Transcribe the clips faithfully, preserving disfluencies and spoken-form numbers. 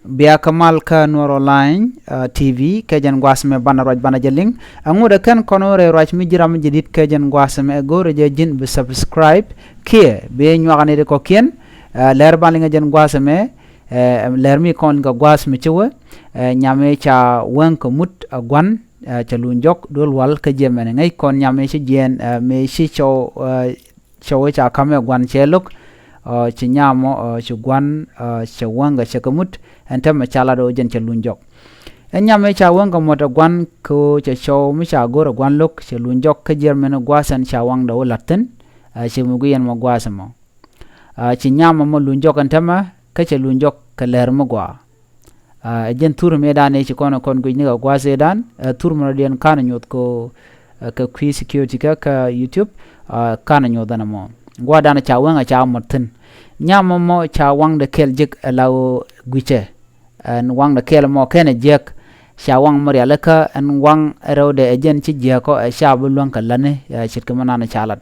Bia kä mal kä Nuɔr Online, uh, T V, kɛ jɛn gua̱a̱th mɛ banɛ ruac banɛ jɛ liŋ. Aŋut ɛ kɛn kɔn wä rɛy ruac mi ji̱ ram mi jɛ di̱t kɛ jɛn gua̱a̱th mɛ ɛ go̱o̱rɛ jɛ ji̱n bi subscribe. Kiɛ bi nyuak ni ri kɔkiɛn, uh, lɛr ban liŋ ɛ jɛn gua̱a̱th mɛ, uh, lɛr mi kɔn kɛ gua̱a̱th mi ci wä, uh, nyam mi ca wäŋ kɛ mut ɛ gua̱n, uh, cɛ luny jɔk duel wal kä jiɛ mɛn ŋäc kɔn nyam mi ci jiɛn, uh, mi ci cɔw, uh, cɛ wee ca ka̱m ɛ gua̱n cɛ lo̱k, uh, ci nyamɔ, uh, ci gua̱n, uh, cɛ wäŋ kɛ cɛ kɛ mut, ɛn tɛmɛ ca lat ɣöö jɛn cɛ luny jɔk. Ɛn nyam mi ca wäŋ kɛ mut ɛ gua̱n kɛ ɣöö cɛ cɔw mi ca go̱r ɛ gua̱n lo̱k cɛ luny jɔk kä jiɛr mɛn gua̱a̱th ɛn ca waŋdɛ wä la̱t thi̱n, uh, ci mi gui yɛn mɔ gua̱a̱th ɛmɔ. Uh, ci nyamɔ mɔ luny jɔk ɛn tɛmɛ kä cɛ luny jɔk kɛ lɛr mi gɔaa. Ɛ jɛn thur mëëdan ëë ci kɔn ɛ kɔn guic ni kɛ gua̱a̱th ëëdan, ɛ thur mɔ dɔ̱diɛn ka̱n ɛ nyoth kɛ, ɛ kɛ kui̱ security kä kä YouTube, ɛ ka̱n ɛ nyoth ɛn ɛmɔ. Gua̱a̱thdan ca wäŋ ɛ ca mɔt thi̱n. Nyam ɛmɔ ca waŋdɛ kɛl jek ɛ la ɣöö guicɛ. Ɛn waŋdɛ kɛl ɛmɔ kɛn ɛ jiäk. Ca waŋ mɔ rialikä ɛn waŋ rɛwdɛ ɛ jɛn ci jiäk ɔ ɛ ca bi luäŋ kɛ lätni, ɛ ce̱tkɛ mɔ nan ca lat.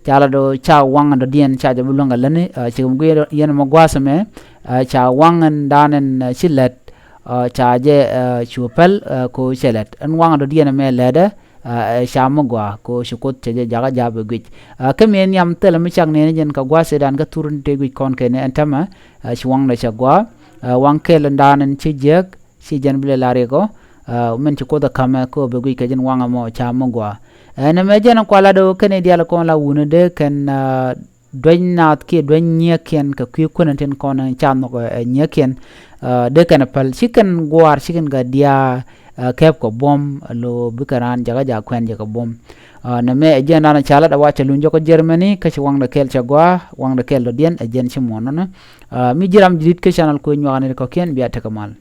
Ca lat ɔ ca waŋ dɔ̱diɛn ca jɛ bi luäŋ kɛ lätni, ɛ ce̱tkɛ mɔ guic yɛn ɛmɔ gua̱a̱th ɛmɛ, ɛ ca waŋ ɛn dan ɛn, ɛ ci lɛt, ɛ ca jɛ, ɛ cu päl, ɛ ko cɛ lɛt. Ɛn waŋ dɔ̱diɛn ɛmɛ lɛtdɛ, ɛ ca mi gɔaa ko ci Kuoth cɛ jɛ jakä ja̱a̱p ɛ guic. Ɛ kä mi nhiam thilɛ mi cak nɛɛni jɛn kɛ gua̱a̱th ëëdan kä thur ni tëë guic kɔn kɛn ɛn täämɛ, ɛ ci waŋdɛ cɛ gɔaa, ɛ waŋ kɛl ɛn dan ɛn ci jiäk, ci jɛn bi lɛ la riɛk ɔ, ɛ min ci Kuoth ɛ ka̱mɛ kä bɛ guic kɛ jɛn waŋ ɛmɔ ca mi gɔaa. Ɛ nɛmɛ jɛn kualɛ do̱ kɛn i̱ diaal kɔn la wuni dee kɛn, ɛ duec naath kiɛ duec nyiëëkiɛn kɛ kui̱ kuänä tin kɔn ca nhɔk, ɛ nyiëëkiɛn, ɛ dee kɛn päl ci kɛn gua̱a̱r ci kɛn kɛ diaal, ɛ kɛp kɛ buɔ̱m, ɛ lo̱ bikɛ raan jakä ja̱ kuɛn jɛ kɛ buɔ̱m. Ɛ nɛmɛ ɛ jɛn dan ca lat ɛ wa cɛ luny jɔk kä Germany kä ci waŋdɛ kɛl cɛ gɔaa, waŋdɛ kɛl dɔ̱diɛn ɛ jɛn ci muɔ̱ɔ̱n nɔnɔ. Ɛ mi ji̱ ram ji̱ di̱t kä channel kuëë nyuak ni kɔ̱kiɛn bia tekɛ mal.